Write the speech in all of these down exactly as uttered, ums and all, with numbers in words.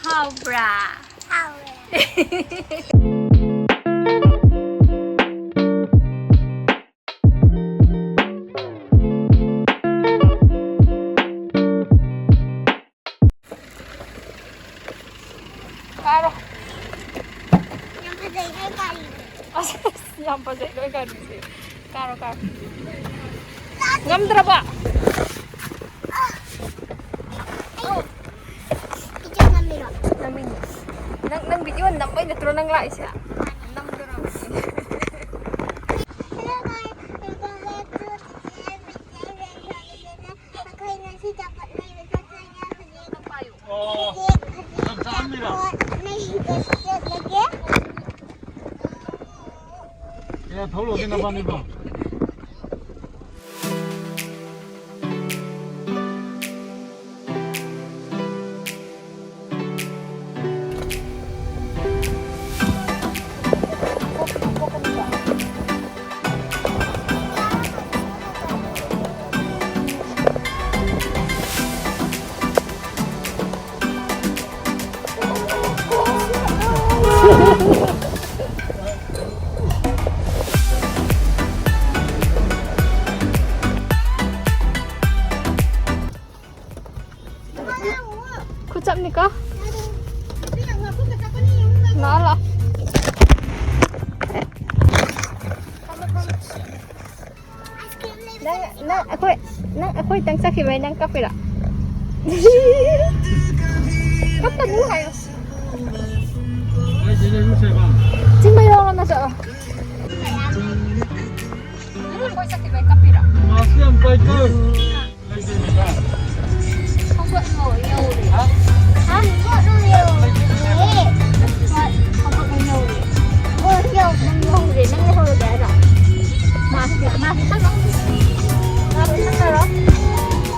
ꯍꯥꯎꯕ꯭ꯔꯥ? ꯍꯥꯎꯋꯦ꯫ ꯀꯥꯔꯣ꯫ ꯌꯥꯝ ꯐꯖꯩ ꯅꯣꯏ ꯒꯥꯔꯤꯁꯦ꯫ ꯑꯁ, ꯌꯥꯝ ꯐꯖꯩ ꯅꯣꯏ ꯒꯥꯔꯤꯁꯦ꯫ ꯀꯥꯔꯣ, ꯀꯥꯔꯣ꯫ ꯉꯝꯗ꯭ꯔꯕ? ꯑꯩ ꯏꯆꯦ ꯅꯝꯃꯤꯔꯣ? ꯅꯝꯃꯤꯅꯦ꯫ ꯅꯪ, ꯅꯪ video ꯅꯝꯕꯩ ꯅꯠꯇ꯭ꯔꯣ ꯅꯪ ꯂꯥꯛꯏꯁꯦ? ꯅꯝꯗꯣꯔꯕꯅꯤ꯫ Hello guys, welcome back to ꯑꯩꯈꯣꯏ ꯉꯁꯤ ꯆꯥꯄꯣꯠ ꯂꯩꯕ ꯆꯠꯇꯣꯏꯅꯦ꯫ ꯍꯧꯖꯤꯛ ꯑꯣ, ꯍꯧꯖꯤꯛ ꯆꯥꯛ ꯆꯥꯔꯝꯃꯤꯔꯣ? ꯆꯥꯄꯣꯠ ꯂꯩꯕ ꯆꯠꯂꯒꯦ꯫ ꯑꯦ, ꯊꯧꯔꯛꯑꯣꯅꯦ ꯅꯕꯥꯅꯤꯕꯣ꯫ ꯈꯨꯠ ꯆꯞꯅꯤꯀꯣ꯫ ꯂꯥꯛꯑꯣ, ꯂꯥꯛꯑꯣ꯫ ꯅꯪ, ꯅꯪ ꯑꯩꯈꯣꯏ, ꯅꯪ ꯑꯩꯈꯣꯏꯇꯪ ꯆꯠꯈꯤꯕꯩ ꯅꯪ ꯀꯞꯄꯤꯔꯣ? ꯀꯞꯀꯅꯨ ꯍꯥꯏꯌꯣ꯫ ꯆꯤꯡꯃꯩꯔꯣꯡ ꯂꯣꯝꯗ ꯆꯠꯂꯣ꯫ ꯅꯪ ꯑꯩꯈꯣꯏ ꯆꯠꯈꯤꯕꯩ ꯀꯞꯄꯤꯔꯣ? ꯃꯥꯁꯤ ꯌꯥꯝ ꯄꯥꯏꯀꯣ꯫ ꯈꯣꯡꯒꯠꯂꯣ ꯌꯧꯔꯦ꯫ ꯍꯥ? ꯈꯣꯡꯒꯠꯂꯣ ꯌꯧꯔꯦ꯫ ꯍꯣꯏ, ꯈꯣꯡꯒꯠꯂꯣ ꯌꯧꯔꯦ꯫ ꯍꯣꯏ, ꯌꯧ-, ꯅꯪ ꯌꯧꯔꯦ꯫ ꯅꯪ ꯂꯩꯍꯧꯔꯒꯦ ꯍꯥꯏꯔꯣ? ꯃꯥꯁꯤ, ꯃꯥꯁꯤ ꯊꯝꯃꯣ꯫ ꯃꯥꯁꯤ ꯊꯝꯃꯔꯣ?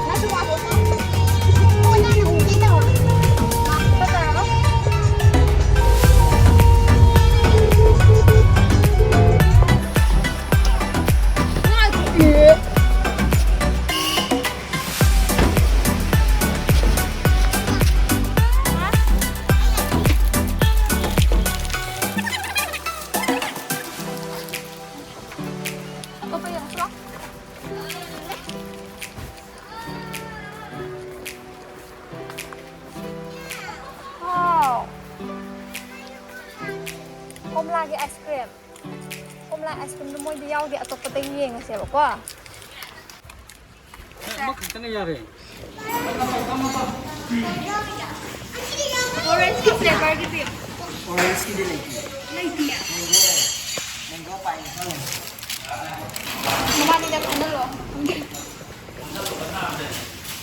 ꯅꯪꯁꯨ ꯃꯥꯁꯤ ꯊꯝꯃꯣ꯫ ꯃꯥꯁꯤ ꯊꯝꯃꯔꯣ? ꯉꯥꯏꯈꯣ꯫ ꯑꯦ꯫ ꯀꯣꯝꯂꯥꯒꯤ ice cream꯫ ꯀꯣꯝꯂꯥ ice creamꯗꯣ ꯃꯣꯏꯗꯤ ꯌꯥꯎꯗꯦ, ꯑꯇꯣꯞꯄꯗꯒꯤ ꯌꯦꯡꯉꯁꯦꯕꯀꯣ꯫ ꯑꯃꯈꯛꯇꯅ ꯌꯥꯔꯦ꯫ Orangeꯀꯤ flavorꯒꯤꯗꯤ? Orangeꯀꯤꯗꯤ ꯂꯩꯇꯦ꯫ ꯂꯩꯇꯤꯌꯦ? Mango, mango pineapple꯫ ꯃꯕꯥꯅꯤꯗ ꯈꯟꯍꯜꯂꯣ꯫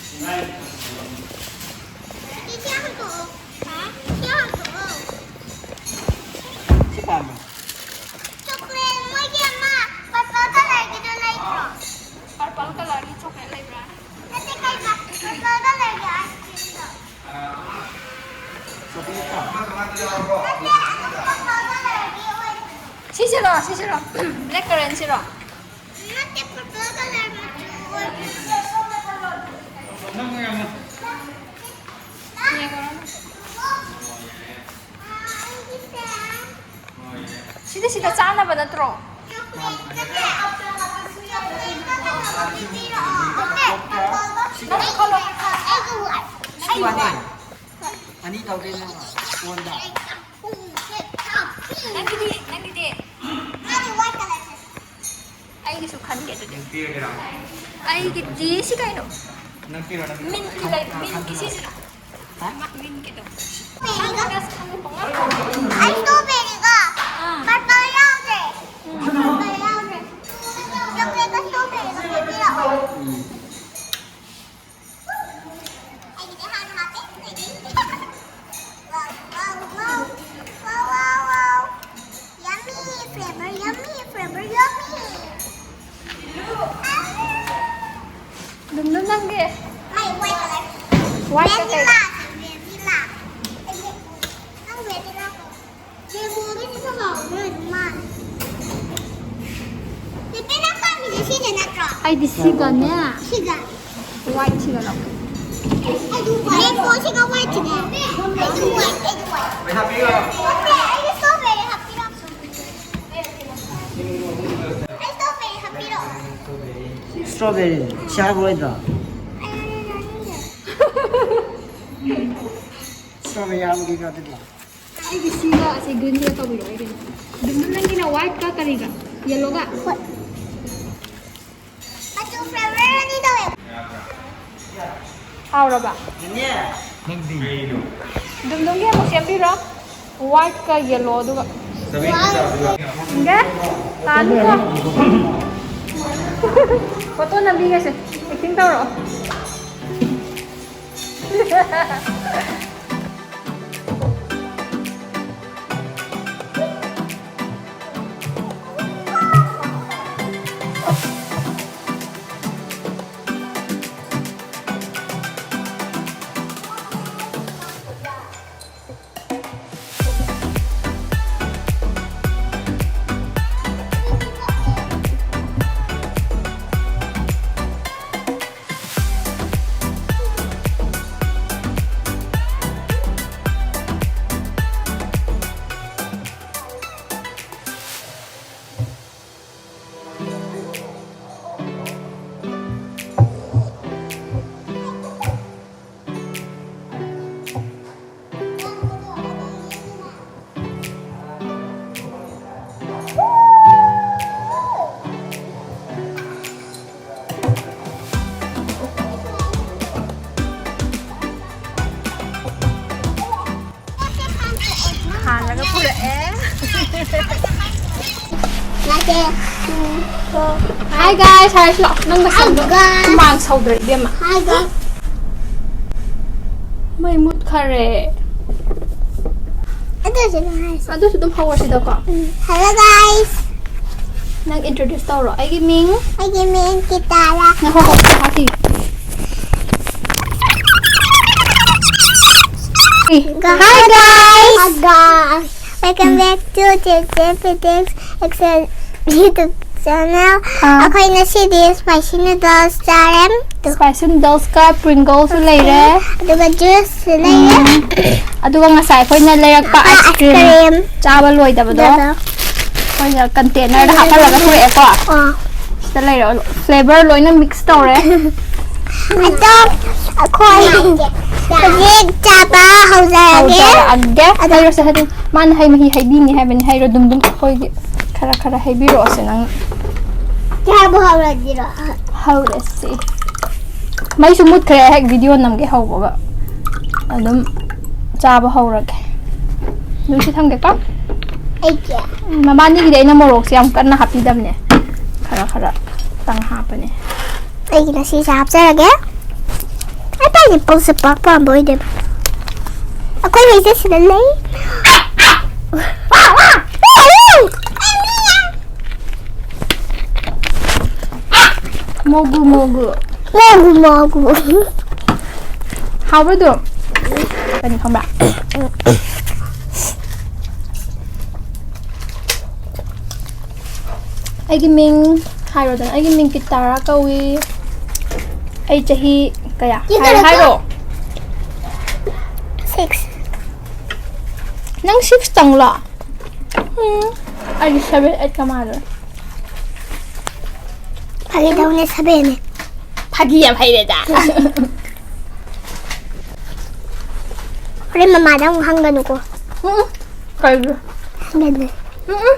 ꯁꯤ ꯈꯟꯍꯜꯂꯣ꯫ ꯁꯤ ꯍꯥꯡꯇꯣꯛꯑꯣ꯫ ꯍꯥ? ꯁꯤ ꯍꯥꯡꯇꯣꯛꯑꯣ꯫ ꯁꯤ ꯄꯥꯝꯃꯦ꯫ Chocolate ꯃꯣꯏꯒꯤ ꯑꯃ purple colourꯒꯤꯗꯣ ꯂꯩꯇ꯭ꯔꯣ? Purple colourꯒꯤ chocolate ꯂꯩꯕ꯭ꯔꯥ? ꯅꯠꯇꯦ, ꯀꯩꯕ? Purple colourꯒꯤ ice creamꯗꯣ꯫ Chocolate ꯄꯥꯝꯃꯦ꯫ ꯅꯠꯇꯦ, ꯑꯗꯨꯝ purple colourꯒꯤ ꯑꯣꯏꯕꯗꯣ꯫ ꯁꯤꯁꯤꯔꯣ, ꯁꯤꯁꯤꯔꯣ? Black currantꯁꯤꯔꯣ? ꯅꯠꯇꯦ, purple colour ꯃꯆꯨ ꯑꯣꯏꯕꯗꯣ꯫ ꯌꯦꯡꯉꯨꯔꯣ꯫ ꯑꯥ, ꯑꯩꯒꯤꯁꯦ꯫ ꯁꯤꯗ, ꯁꯤꯗ ꯆꯥꯅꯕ ꯅꯠꯇ꯭ꯔꯣ? Chocolate ꯀꯅꯦ, chocolate ꯀ ꯀꯩꯅꯣꯒ ꯄꯤꯕꯤꯔꯛꯑꯣ꯫ ꯅꯠꯇꯦ, purple ꯒ ꯅꯪ ꯈꯜꯂꯣ꯫ ꯑꯩꯒꯤ white, ꯑꯩꯒꯤ ꯁꯤꯕꯥꯅꯤ꯫ White꯫ ꯑꯅꯤ ꯇꯧꯗꯣꯏꯅꯦꯕ, ꯀꯣꯟꯗ꯫ ꯅꯪꯒꯤꯗꯤ, ꯅꯪꯒꯤꯗꯤ? ꯃꯥꯗꯤ white colour ꯁꯦ꯫ ꯑꯩꯒꯤꯁꯨ ꯈꯟꯒꯦ ꯑꯗꯨꯗꯤ꯫ ꯑꯩꯒꯤꯗꯤ ꯁꯤ ꯀꯩꯅꯣ? Mintꯀꯤ ꯂꯩ, mintꯀꯤ ꯁꯤꯁꯤꯔꯥ? ꯍꯥ? Mintꯀꯤꯗꯣ꯫ ꯑꯩ strawberryꯒ ꯑꯥ꯫ Purple ꯌꯥꯎꯗ꯭ꯔꯦ꯫ Purple ꯌꯥꯎꯗ꯭ꯔꯦ꯫ Chocolateꯀ strawberryꯒ ꯄꯤꯕꯤꯔꯛꯑꯣ꯫ ꯎꯝ꯫ ꯑꯩꯒꯤꯗꯤ ꯍꯥꯟꯅ ꯍꯥꯞꯄꯦ꯫ Wow, wow, wow. Wow, wow, wow. Yummy flavor, yummy flavor, yummy. ꯑꯗꯨꯝ ꯑꯗꯨꯝ ꯅꯪꯒꯤ꯫ ꯑꯩ white colour꯫ White ꯀ ꯀꯩ? Vanilla, vanilla꯫ ꯑꯩꯗꯤ ꯅꯪ vanilla ꯀꯣ꯫ ꯔꯦꯟꯕꯣꯒꯤꯁꯤꯁꯨ ꯍꯥꯎꯕꯅꯦ ꯑꯗꯨꯝ ꯃꯥꯜꯂꯦ꯫ ꯆꯦꯆꯦ, ꯅꯪ ꯄꯥꯝꯃꯤꯁꯦ ꯁꯤꯅ ꯅꯠꯇ꯭ꯔꯣ? ꯑꯩꯗꯤ ꯁꯤꯒꯅꯦ꯫ ꯁꯤꯒ꯫ Whiteꯁꯤꯒ ꯂꯧꯒꯦ꯫ ꯑꯩꯗꯤ white꯫ ꯔꯦꯟꯕꯣꯁꯤꯒ whiteꯁꯤꯒ꯫ ꯑꯩꯗꯤ white, ꯑꯩꯗꯤ white꯫ ꯅꯠꯇꯦ, ꯑꯩꯗꯤ strawberry ꯍꯥꯞꯄꯤꯔꯣ꯫ ꯑꯩ strawberry ꯍꯥꯞꯄꯤꯔꯣ꯫ Strawberry ꯁꯤ ꯍꯥꯞꯄꯔꯣꯏꯗ꯭ꯔꯣ? ꯑꯩ ꯆꯥꯅꯤꯡꯗꯦ꯫ Strawberry ꯍꯥꯞꯄꯒꯦ ꯑꯗꯨꯗꯤ꯫ ꯑꯩꯒꯤ ꯁꯤꯒ ꯑꯁꯤ greenꯁꯤꯒ ꯇꯧꯕꯤꯔꯣ ꯑꯩꯒꯤꯅ꯫ ꯑꯗꯨꯝ ꯅꯪꯒꯤꯅ white ꯀ ꯀꯔꯤꯒ? Yellow ꯒ? ꯍꯣꯏ꯫ ꯃꯆꯨ flavor ꯑꯅꯤ ꯇꯧꯋꯦ꯫ ꯍꯥꯎꯔꯕ? ꯅꯪꯗꯤ? ꯗꯨꯝꯗꯨꯝꯒꯤ ꯑꯃꯨꯛ ꯁꯦꯝꯕꯤꯔꯣ꯫ White ꯀ yellow ꯗꯨꯒ꯫ ꯏꯟꯒꯦ? ꯇꯥꯅꯤꯀꯣ꯫ Photo ꯅꯝꯕꯤꯒꯦꯁꯦ꯫ Acting ꯇꯧꯔꯛꯑꯣ꯫ ꯍꯥꯟꯅꯒ ꯄꯨꯔꯛꯑꯦ꯫ ꯅꯠꯇꯦ꯫ Hi guys, ꯍꯥꯏꯔꯁꯤ ꯂꯥꯛꯑꯣ꯫ ꯅꯪ ꯅꯁꯝꯗꯣ Hi guys꯫ ꯍꯨꯃꯥꯡ ꯁꯧꯗ꯭ꯔꯣ, ꯏꯕꯦꯝꯃ? Hi guys꯫ ꯃꯩ ꯃꯨꯠꯈꯔꯦ꯫ ꯑꯗꯨꯁꯨ ꯑꯗꯨꯝ ꯍꯥꯏꯁꯤ꯫ ꯑꯗꯨꯁꯨ ꯑꯗꯨꯝ ꯍꯧꯔꯁꯤꯗꯀꯣ꯫ ꯎꯝ꯫ Hello guys꯫ ꯅꯪ introduce ꯇꯧꯔꯣ꯫ ꯑꯩꯒꯤ ꯃꯤꯡ? ꯑꯩꯒꯤ ꯃꯤꯡ ꯀꯤꯇꯥꯔꯥ꯫ ꯉꯥꯏꯈꯣ, ꯉꯥꯏꯈꯣ, ꯉꯥꯏꯈꯣ꯫ Hi guys! Hi guys! Welcome back to J J Fitness Excel YouTube channel꯫ ꯑꯥ꯫ ꯑꯩꯈꯣꯏ ꯉꯁꯤꯗꯤ spicy noodles ꯆꯥꯔꯦ꯫ Spicy noodles ꯀ Pringles ꯁꯨ ꯂꯩꯔꯦ꯫ ꯑꯗꯨꯒ juice ꯁꯨ ꯂꯩꯔꯦ꯫ ꯎꯝ꯫ ꯑꯗꯨꯒ ꯉꯁꯥꯏ ꯑꯩꯈꯣꯏꯅ ꯂꯩꯔꯛꯄ ꯑꯥ, ice cream ice cream꯫ ꯆꯥꯕ ꯂꯣꯏꯗꯕꯗꯣ ꯑꯗꯨꯗꯣ꯫ ꯑꯩꯈꯣꯏꯅ container ꯗ ꯍꯥꯞꯍꯜꯂꯒ ꯄꯨꯔꯛꯑꯦꯀꯣ꯫ ꯑꯥ꯫ ꯁꯤꯗ ꯂꯩꯔꯦ꯫ Flavor ꯂꯣꯏꯅ mix ꯇꯧꯔꯦ꯫ ꯑꯗꯣ ꯑꯩꯈꯣꯏ ꯍꯧꯖꯤꯛ ꯆꯥꯕ ꯍꯧꯖꯔꯒꯦ꯫ ꯍꯧꯖꯔꯛꯑꯒꯦ꯫ ꯑꯗꯣ ꯍꯩꯔꯣꯁꯦ, ꯍꯥꯏꯗꯤ ꯃꯥꯅ ꯍꯩ ꯃꯍꯤ ꯍꯩꯕꯤꯅꯤ ꯍꯥꯏꯕꯅꯤ꯫ ꯍꯩꯔꯣ, ꯑꯗꯨꯝ ꯑꯗꯨꯝ ꯑꯩꯈꯣꯏꯒꯤ ꯈꯔ ꯈꯔ ꯍꯩꯕꯤꯔꯛꯑꯣꯁꯦ ꯅꯪ꯫ ꯆꯥꯕ ꯍꯧꯔꯁꯤꯔꯣ? ꯍꯧꯔꯁꯤ꯫ ꯃꯩꯁꯨ ꯃꯨꯠꯈ꯭ꯔꯦ, ꯍꯦꯛ ꯚꯤꯗꯤꯑꯣ ꯅꯝꯒꯦ ꯍꯧꯕꯒ꯫ ꯑꯗꯨꯝ ꯆꯥꯕ ꯍꯧꯔꯒꯦ꯫ ꯑꯗꯨꯝ ꯁꯤ ꯊꯝꯒꯦꯀꯣ꯫ ꯑꯩꯒꯤ꯫ ꯎꯝ, ꯃꯕꯥꯅꯤꯒꯤꯗꯤ ꯑꯩꯅ ꯃꯣꯔꯣꯛꯁꯦ ꯌꯥꯝ ꯀꯟꯅ ꯍꯥꯞꯄꯤꯗꯕꯅꯦ, ꯈꯔ ꯈꯔ ꯇꯪ ꯍꯥꯞꯄꯅꯦ꯫ ꯑꯩꯒꯤꯅ ꯁꯤꯁꯦ ꯍꯥꯞꯆꯔꯒꯦ꯫ ꯑꯩ ꯄꯥꯏꯅꯦꯄꯜꯁꯦ ꯄꯥꯛ ꯄꯥꯝꯕ ꯑꯣꯏꯗꯦꯕ꯫ ꯑꯩꯈꯣꯏ ꯍꯩꯁꯦ ꯁꯤꯗ ꯂꯩ꯫ ꯃꯣꯒꯨ ꯃꯣꯒꯨ꯫ ꯃꯣꯒꯨ ꯃꯣꯒꯨ꯫ ꯍꯥꯎꯕ꯭ꯔꯣ ꯑꯗꯨꯝ? ꯀꯔꯤ ꯈꯪꯕ꯭ꯔꯥ? ꯑꯩꯒꯤ ꯃꯤꯡ ꯍꯥꯏꯔꯣꯗꯅ꯫ ꯑꯩꯒꯤ ꯃꯤꯡ ꯀꯤꯇꯥꯔꯥ ꯀꯧꯏ꯫ ꯑꯩ ꯆꯍꯤ ꯀꯌꯥ? ꯀꯤꯇꯥꯔꯥ ꯍꯥꯏꯔꯣ, ꯍꯥꯏꯔꯣ꯫ Six꯫ ꯅꯪ six ꯇꯪꯂꯣ? ꯎꯝ, ꯑꯩꯗꯤ seven, eight ꯀ ꯃꯥꯜꯂꯨꯔꯦ꯫ ꯐꯥꯒꯤ ꯇꯧꯅꯦ, seven ꯅꯦ꯫ ꯐꯥꯒꯤ ꯌꯥꯝ ꯍꯩꯔꯦꯗ꯫ ꯍꯣꯔꯦꯟ ꯃꯃꯥꯗ ꯑꯃꯨꯛ ꯍꯪꯒꯅꯨꯀꯣ꯫ ꯎꯝ, ꯀꯩꯒꯤ? ꯍꯪꯒꯅꯨ꯫ ꯎꯝ, ꯎꯝ꯫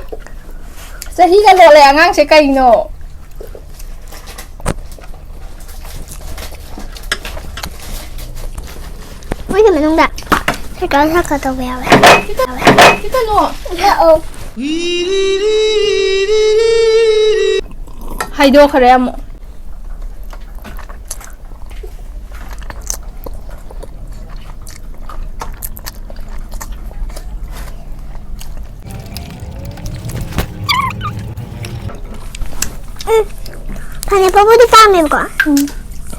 ꯆꯍꯤꯒ ꯂꯣꯜꯂꯦ ꯑꯉꯥꯡꯁꯦ ꯀꯩꯅꯣ? ꯃꯣꯏꯒꯤ ꯃꯅꯨꯡꯗ ꯁꯥꯏꯀꯜ ꯁꯥꯀ ꯇꯧꯕ ꯌꯥꯎꯋꯦ꯫ ꯁꯤ ꯀꯩꯅꯣ? ꯂꯥꯛꯑꯣ꯫ ꯍꯥꯏꯗꯣꯛꯈ꯭ꯔꯦ ꯑꯃꯨꯛ꯫ ꯎꯝ, ꯄꯥꯏꯅꯦꯄꯜꯕꯨꯗꯤ ꯄꯥꯝꯃꯦꯕꯀꯣ꯫ ꯎꯝ꯫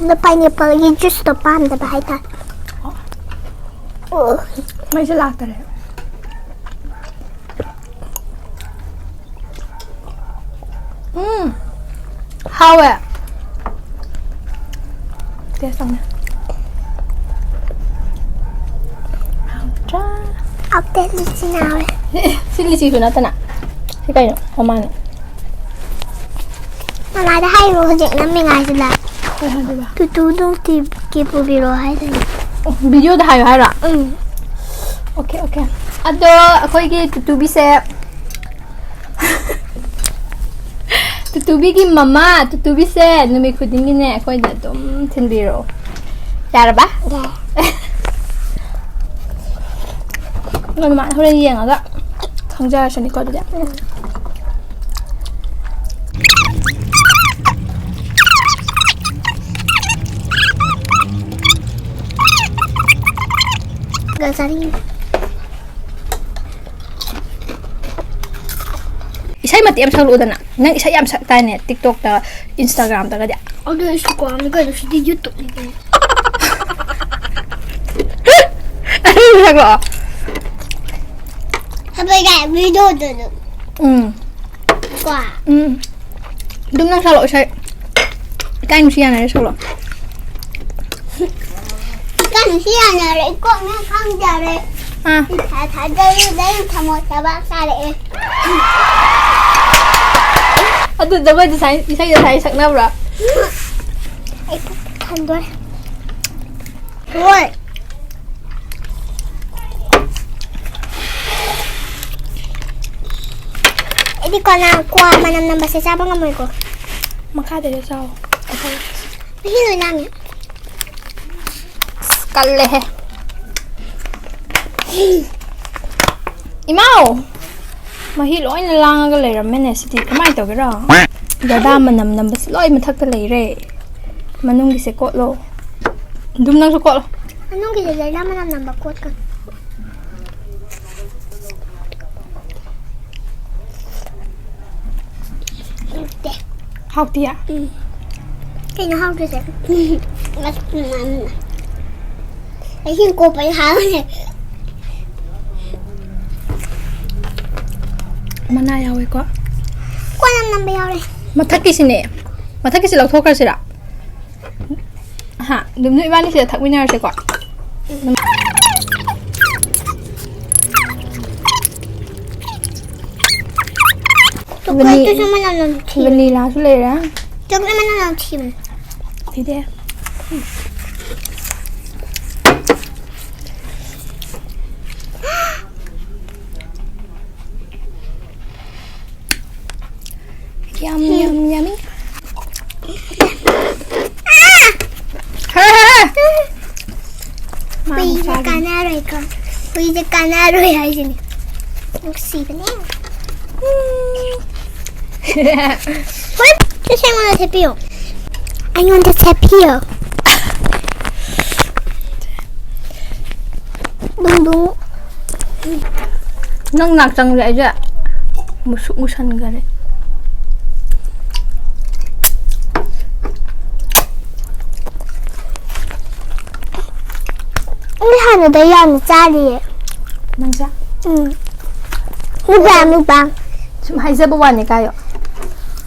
ꯑꯗꯣ ꯄꯥꯏꯅꯦꯄꯜꯒꯤ ꯖꯨꯁꯇꯣ ꯄꯥꯝꯗꯕ ꯍꯥꯏꯇꯥꯔꯦ꯫ ꯑꯣ꯫ ꯃꯩꯁꯦ ꯂꯥꯛꯇꯔꯦ꯫ ꯎꯝ꯫ ꯍꯥꯎꯋꯦ꯫ Taste ꯇꯧꯅꯦ꯫ ꯍꯥꯎꯇ꯭ꯔꯥ? ꯍꯥꯎꯇꯦ, ꯂꯤꯆꯤꯅ ꯍꯥꯎꯋꯦ꯫ ꯁꯤ ꯂꯤꯆꯤꯁꯨ ꯅꯠꯇꯅ꯫ ꯁꯤ ꯀꯩꯅꯣ? ꯃꯃꯥꯅꯦ꯫ ꯃꯃꯥꯗ ꯍꯥꯏꯔꯣ ꯍꯧꯖꯤꯛ ꯅꯝꯃꯤꯉꯥꯏꯁꯤꯗ꯫ ꯀꯩ ꯍꯥꯏꯗꯣꯏꯕ? ꯇꯨꯇꯨꯗꯣ ꯇꯤꯞꯀꯤ ꯄꯨꯕꯤꯔꯣ ꯍꯥꯏꯗꯣꯏꯅꯦ꯫ ꯚꯤꯗꯤꯑꯣꯗ ꯍꯥꯏꯌꯣ ꯍꯥꯏꯔꯣ? ꯎꯝ꯫ Okay, okay. ꯑꯗꯣ ꯑꯩꯈꯣꯏꯒꯤ ꯇꯨꯇꯨꯕꯤꯁꯦ, ꯇꯨꯇꯨꯕꯤꯒꯤ ꯃꯃꯥ, ꯇꯨꯇꯨꯕꯤꯁꯦ ꯅꯨꯃꯤꯠ ꯈꯨꯗꯤꯡꯒꯤꯅꯦ ꯑꯩꯈꯣꯏꯗ ꯑꯗꯨꯝ ꯊꯤꯟꯕꯤꯔꯛꯑꯣ꯫ ꯌꯥꯔꯕ? ꯌꯥꯔꯦ꯫ ꯑꯗꯨꯃꯥꯏꯅ ꯍꯣꯔꯦꯟ ꯌꯦꯡꯉꯒ ꯈꯪꯖꯔꯁꯅꯤꯀꯣ ꯑꯗꯨꯗꯤ꯫ ꯎꯝ꯫ ꯒ ꯆꯥꯅꯤꯡꯉꯤ꯫ ꯏꯁꯩ ꯃꯇꯦꯛ ꯑꯃ ꯁꯛꯂꯛꯎꯗꯅ꯫ ꯅꯪ ꯏꯁꯩ ꯌꯥꯝ ꯁꯛꯇꯥꯏꯅꯦ, TikTokꯇ, Instagramꯗꯒꯗꯤ꯫ ꯑꯗꯨ ꯑꯩꯁꯨ ꯀꯣꯟꯅ ꯀꯩꯅꯣ, ꯁꯤꯗꯤ YouTubeꯅꯤ ꯀꯩꯅꯣ꯫ ꯑꯗꯨ ꯁꯛꯂꯛꯑꯣ꯫ ꯍꯥꯏꯕ ꯌꯥꯏ, videoꯗꯨ ꯑꯗꯨꯝ꯫ ꯎꯝ꯫ ꯀꯣ꯫ ꯎꯝ꯫ ꯑꯗꯨꯝ ꯅꯪ ꯁꯛꯂꯛꯑꯣ ꯏꯁꯩ꯫ ꯏꯀꯥꯏ ꯅꯨꯡꯁꯤ ꯌꯥꯅꯔꯦ ꯁꯛꯂꯛꯑꯣ꯫ ꯏꯀꯥꯏ ꯅꯨꯡꯁꯤ ꯌꯥꯅꯔꯦ, ꯏꯀꯣꯛꯅ ꯈꯪꯖꯔꯦ꯫ ꯑꯥ꯫ ꯏꯊꯥ ꯊꯥꯖꯔꯨꯗ ꯑꯩ ꯊꯃꯣꯏ ꯊꯕꯥꯛ ꯁꯥꯔꯛꯑꯦ꯫ ꯑꯗꯨ ꯖꯒꯣꯏꯗꯨ ꯁꯥꯏ-, ꯏꯁꯩꯗꯣ ꯁꯥꯏ ꯁꯛꯅꯕ꯭ꯔꯣ? ꯑꯩ ꯄꯨꯛ ꯊꯟꯗꯣꯔꯦ꯫ ꯍꯣꯏ꯫ ꯑꯩꯗꯤ ꯀꯣꯟꯅ ꯀ꯭ꯋꯥ ꯃꯅꯝ ꯅꯝꯕꯁꯦ ꯆꯥꯕ ꯉꯝꯃꯣꯏꯀꯣ꯫ ꯃꯈꯥꯗꯩꯗ ꯆꯥꯎ꯫ ꯃꯍꯤ ꯂꯣꯏ ꯂꯥꯡꯉꯦ꯫ ꯑꯁ, ꯀꯜꯂꯦꯍꯦ꯫ ꯏꯃꯥꯎ! ꯃꯍꯤ ꯂꯣꯏꯅ ꯂꯥꯡꯉꯒ ꯂꯩꯔꯝꯃꯦꯅꯦ ꯁꯤꯗꯤ꯫ ꯀꯃꯥꯏꯅ ꯇꯧꯒꯦꯔꯣ? ꯖꯔꯗꯥ ꯃꯅꯝ ꯅꯝꯕꯁꯤ ꯂꯣꯏ ꯃꯊꯛꯇ ꯂꯩꯔꯦ꯫ ꯃꯅꯨꯡꯒꯤꯁꯦ ꯀꯣꯠꯂꯣ꯫ ꯑꯗꯨꯝ ꯅꯪꯁꯨ ꯀꯣꯠꯂꯣ꯫ ꯃꯅꯨꯡꯒꯤꯁꯦ ꯖꯔꯗꯥ ꯃꯅꯝ ꯅꯝꯕ ꯀꯣꯠꯀꯅꯤ꯫ ꯍꯥꯎꯇꯦ꯫ ꯍꯥꯎꯇꯤꯌꯦ? ꯎꯝ꯫ ꯀꯩꯅꯣ ꯍꯥꯎꯇ꯭ꯔꯤꯁꯦ? ꯑꯩꯁꯤꯡ ꯀꯣꯛꯄꯗꯤ ꯍꯥꯎꯋꯦ꯫ ꯃꯅꯥ ꯌꯥꯎꯋꯦꯀꯣ? ꯀꯣꯟꯅ ꯅꯝꯕ ꯌꯥꯎꯔꯦ꯫ ꯃꯊꯛꯀꯤꯁꯤꯅꯦ꯫ ꯃꯊꯛꯀꯤꯁꯤ ꯂꯧꯊꯣꯛꯈ꯭ꯔꯁꯤꯔꯥ? ꯍꯥ, ꯑꯗꯨꯝ ꯅꯣꯏ ꯏꯕꯥꯅꯤ ꯁꯤꯗ ꯊꯛꯃꯤꯟꯅꯔꯁꯦꯀꯣ꯫ ꯆꯣꯀ꯭ꯂꯦꯠꯇꯨꯁꯨ ꯃꯅꯝ ꯅꯝꯊꯤ꯫ ꯚꯅꯤꯂꯥꯁꯨ ꯂꯩꯔꯦ꯫ ꯆꯣꯀ꯭ꯂꯦꯠ ꯃꯅꯝ ꯅꯝꯊꯤꯕꯅꯦ꯫ ꯊꯤꯗꯦ꯫ ꯀꯥꯟꯅꯔꯣꯏꯀꯣ꯫ ꯍꯨꯏꯁꯦ ꯀꯥꯟꯅꯔꯣꯏ ꯍꯥꯏꯁꯤꯅꯦ꯫ ꯅꯨꯡꯁꯤꯕꯅꯦ꯫ ꯎꯝ꯫ ꯍꯣꯏ, ꯁꯤ ꯑꯩꯉꯣꯟꯗ ꯁꯦꯠꯄꯤꯌꯣ꯫ ꯑꯩꯉꯣꯟꯗ ꯁꯦꯠꯄꯤꯌꯣ꯫ ꯗꯨꯡ ꯗꯨꯡ꯫ ꯅꯪ ꯅꯥꯛ ꯆꯪꯕꯁꯦ ꯑꯩꯁꯦ ꯃꯨꯁꯨꯛ ꯃꯨꯁꯟꯈꯔꯦ꯫ ꯑꯩ ꯍꯥꯟꯅꯗꯩ ꯌꯥꯝꯅ ꯆꯥꯔꯤꯌꯦ꯫ ꯅꯪꯁꯦ? ꯎꯝ꯫ ꯃꯨꯛꯕꯥꯡ, ꯃꯨꯛꯕꯥꯡ꯫ ꯁꯨꯝ ꯍꯥꯏꯖꯕ ꯋꯥꯅꯤ ꯀꯥꯏꯌꯣ꯫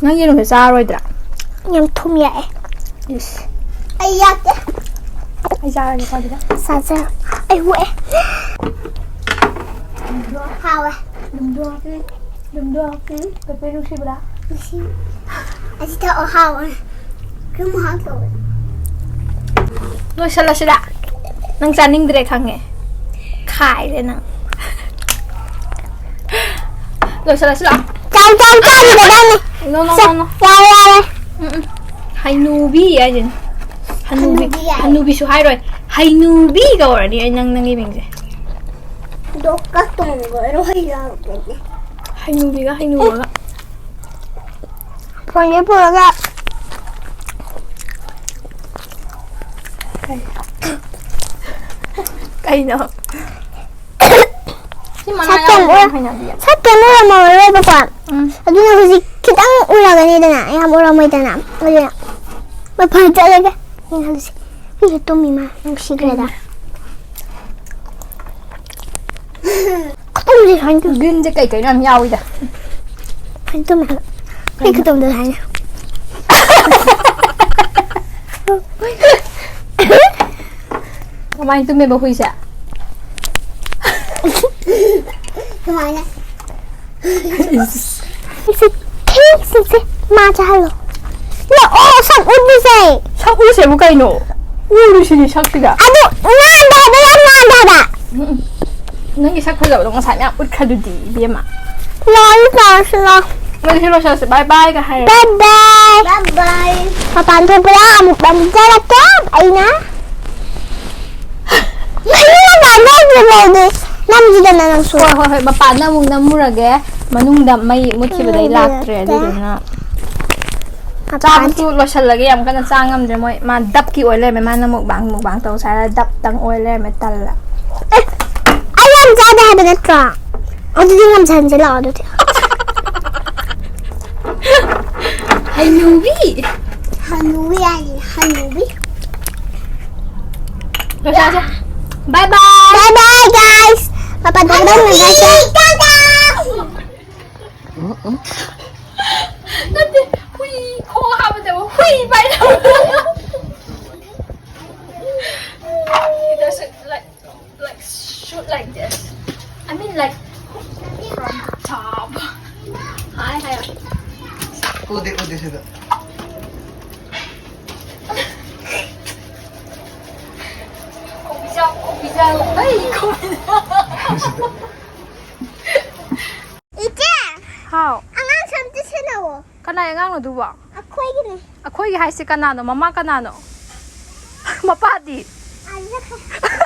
ꯅꯪ ꯌꯦꯔꯨꯝꯁꯦ ꯆꯥꯔꯣꯏꯗ꯭ꯔꯥ? ꯌꯥꯝ ꯊꯨꯝ ꯌꯥꯛꯑꯦ꯫ ꯏꯁ꯫ ꯑꯩ ꯌꯥꯛꯇꯦ꯫ ꯑꯩ ꯆꯥꯔꯒꯦꯀꯣ ꯑꯗꯨꯗ꯫ ꯆꯥꯖꯔꯣ꯫ ꯑꯩ ꯍꯨꯛꯑꯦ꯫ ꯍꯥꯎꯋꯦ꯫ ꯂꯨꯝꯗꯣꯛ꯫ ꯎꯝ꯫ ꯄꯦꯄꯦ ꯅꯨꯡꯁꯤꯕ꯭ꯔꯥ? ꯅꯨꯡꯁꯤ꯫ ꯑꯁꯤ ꯊꯛꯑꯣ, ꯍꯥꯎꯋꯦ꯫ ꯀꯔꯝ ꯍꯥꯎ ꯇꯧꯋꯦ? ꯂꯣꯏꯁꯜꯂꯁꯤꯔꯥ? ꯅꯪ ꯆꯥꯅꯤꯡꯗ꯭ꯔꯦ ꯈꯪꯉꯦ꯫ ꯈꯥꯏꯔꯦ ꯅꯪ꯫ ꯂꯣꯏꯁꯜꯂꯁꯤ ꯂꯥꯛꯑꯣ꯫ ꯆꯥꯎ, ꯆꯥꯎ, ꯆꯥꯔꯨꯔꯗꯥꯏꯅꯦ꯫ No, no, no, no. ꯌꯥꯔꯦ, ꯌꯥꯔꯦ꯫ ꯎꯝ, ꯎꯝ꯫ ꯍꯩꯅꯨꯕꯤ ꯍꯥꯏꯁꯤꯅꯦ꯫ ꯍꯅꯨꯕꯤ, ꯍꯅꯨꯕꯤ ꯍꯥꯏ꯫ ꯍꯅꯨꯕꯤꯁꯨ ꯍꯥꯏꯔꯣꯏ꯫ ꯍꯩꯅꯨꯕꯤ ꯀꯧꯔꯅꯤ ꯑꯩ ꯅꯪ, ꯅꯪꯒꯤ ꯃꯤꯡꯁꯦ꯫ ꯗꯣꯛꯀ ꯇꯣꯡꯉꯒ ꯂꯣꯏ ꯌꯥꯎꯔꯕꯅꯦ꯫ ꯍꯩꯅꯨꯕꯤꯒ ꯍꯩꯅꯨꯕꯒ꯫ ꯐꯣꯟꯁꯦ ꯄꯨꯔꯒ꯫ ꯀꯩꯅꯣ? ꯁꯤ ꯃꯅꯥ ꯁꯛꯇꯝ ꯌꯥꯎꯕꯁꯦ ꯌꯥꯝ ꯎꯔ-, ꯍꯩꯅꯗꯤꯌꯦ꯫ ꯁꯛꯇꯝ ꯎꯔꯝꯃꯔꯣꯏꯕꯀꯣ꯫ ꯎꯝ꯫ ꯑꯗꯨꯅ ꯍꯧꯖꯤꯛ ꯈꯤꯇꯪ ꯎꯔꯒꯅꯤꯗꯅ, ꯌꯥꯝ ꯎꯔꯝꯃꯣꯏꯗꯅ꯫ ꯑꯗꯨꯅ ꯃꯄꯥꯟ ꯆꯠꯂꯒ ꯌꯦꯡꯍꯜꯂꯁꯤ꯫ ꯍꯨꯏꯁꯦ ꯇꯨꯝꯃꯤ ꯃꯥ, ꯅꯨꯡꯁꯤꯈ꯭ꯔꯦꯗ꯫ ꯈꯨꯇꯨꯝꯁꯦ ꯁꯨꯃꯥꯏꯅ ꯇꯧ-, greenꯁꯦ ꯀꯩ ꯀꯩꯅꯣ ꯌꯥꯝ ꯌꯥꯎꯋꯤꯗ꯫ ꯁꯨꯃꯥꯏꯅ ꯇꯨꯝꯃꯦ ꯍꯥꯏꯕ꯫ ꯍꯨꯏ ꯈꯨꯇꯨꯝꯗꯣ ꯁꯨꯃꯥꯏꯅ꯫ ꯀꯃꯥꯏꯅ ꯇꯨꯝꯃꯦꯕ ꯍꯨꯏꯁꯦ? ꯁꯨꯃꯥꯏꯅ꯫ ꯏꯁ꯫ ꯁꯤꯁꯦ ꯊꯦꯡꯁꯤꯁꯦ ꯃꯥ ꯆꯥꯍꯜꯂꯣ꯫ ꯂꯥꯛꯑꯣ, ꯁꯛ ꯎꯠꯂꯨꯁꯦ꯫ ꯁꯛ ꯎꯠꯂꯨꯁꯦꯕꯨ ꯀꯩꯅꯣ? ꯎꯔꯨꯁꯤꯅꯦ ꯁꯛꯁꯤꯗ꯫ ꯑꯗꯨ ꯅꯥꯟꯗꯦ ꯍꯥꯏꯕ, ꯌꯥꯝ ꯅꯥꯟꯗꯦ ꯍꯥꯏꯕ꯫ ꯎꯝ, ꯎꯝ꯫ ꯅꯪꯒꯤ ꯁꯛ ꯐꯖꯕꯗꯣ ꯉꯁꯥꯏ ꯃꯌꯥꯝ ꯎꯠꯈ꯭ꯔꯗꯨꯗꯤ, ꯏꯕꯦꯝꯃ꯫ ꯂꯥꯛꯑꯣ, ꯂꯥꯛꯑꯣ, ꯂꯥꯛꯑꯣ꯫ ꯃꯣꯏꯗꯤ ꯁꯤ ꯂꯣꯏꯁꯜꯂꯁꯤ, bye bye ꯒ ꯍꯥꯏꯔꯦ꯫ Bye bye꯫ Bye bye꯫ ꯃꯄꯥꯟ ꯊꯣꯛꯄꯗ ꯑꯃꯨꯛ ꯅꯝꯖꯔꯛꯀꯦ ꯑꯩꯅ꯫ ꯃꯩ ꯂꯧꯗꯦ꯫ ꯅꯝꯁꯤꯗꯅ ꯅꯪꯁꯨ꯫ ꯍꯣꯏ ꯍꯣꯏ ꯍꯣꯏ, ꯃꯄꯥꯟꯗ ꯑꯃꯨꯛ ꯅꯝꯃꯨꯔꯒꯦ꯫ ꯃꯅꯨꯡꯗ ꯃꯩ ꯃꯨꯠꯈꯤꯕꯗꯩ ꯂꯥꯛꯇ꯭ꯔꯦ꯫ ꯑꯗꯨꯗꯨꯅ ꯆꯥꯕꯁꯨ ꯂꯣꯏꯁꯜꯂꯒꯦ꯫ ꯌꯥꯝ ꯀꯟꯅ ꯆꯥ ꯉꯝꯗ꯭ꯔꯦ꯫ ꯃꯣꯏ ꯃꯥ ꯗꯞꯀꯤ ꯑꯣꯏ ꯂꯩꯔꯝꯃꯦ꯫ ꯃꯥꯅ ꯃꯨꯛꯕꯥꯡ ꯃꯨꯛꯕꯥꯡ ꯇꯧꯁꯦ ꯍꯥꯏꯔ ꯗꯞꯇꯪ ꯑꯣꯏ ꯂꯩꯔꯝꯃꯦ꯫ ꯇꯜꯂꯦ꯫ ꯑꯩ ꯌꯥꯝ ꯆꯥꯗꯦ ꯍꯥꯏꯕ ꯅꯠꯇ꯭ꯔꯣ? ꯑꯗꯨꯗꯤ ꯉꯝꯁꯟꯁꯦ ꯂꯥꯛꯑꯣ ꯑꯗꯨꯗꯤ꯫ ꯍꯩꯅꯨꯕꯤ꯫ ꯍꯅꯨꯕꯤ ꯍꯥꯏꯁꯦ ꯍꯅꯨꯕꯤ꯫ ꯕꯥꯏ ꯕꯥꯏ꯫ Bye bye guys. ꯄꯥꯄꯥ ꯇꯥꯗ ꯅꯪ guys꯫ ꯅꯠꯇꯦ, ꯍꯨꯏ ꯈꯣꯡ ꯍꯥꯞꯄꯗꯕ ꯍꯨꯏ ꯄꯥꯏꯅ꯫ He does it like, like, shoot like this. I mean, like, from the top. Hi, hi. ꯎꯗꯦ ꯎꯗꯦ ꯁꯤꯗ꯫ ꯈꯣꯡꯕꯤꯖꯥꯎ, ꯈꯣꯡꯕꯤꯖꯥꯎ, ꯑꯩ ꯈꯣꯡꯕꯤꯖꯥꯎ꯫ ꯏꯆꯦ, ꯍꯥꯎ, ꯑꯉꯥꯡ ꯁꯝꯇ ꯁꯦꯟꯅꯧꯋꯣ꯫ ꯀꯅꯥꯏ ꯑꯉꯥꯡꯅꯣ ꯑꯗꯨꯕꯣ? ꯑꯩꯈꯣꯏꯒꯤꯅꯦ꯫ ꯑꯩꯈꯣꯏꯒꯤ ꯍꯥꯏꯁꯦ ꯀꯅꯥꯅꯣ? ꯃꯃꯥ ꯀꯅꯥꯅꯣ? ꯃꯄꯥꯗꯤ? ꯑꯥ ꯆꯠꯈ꯭ꯔꯦ꯫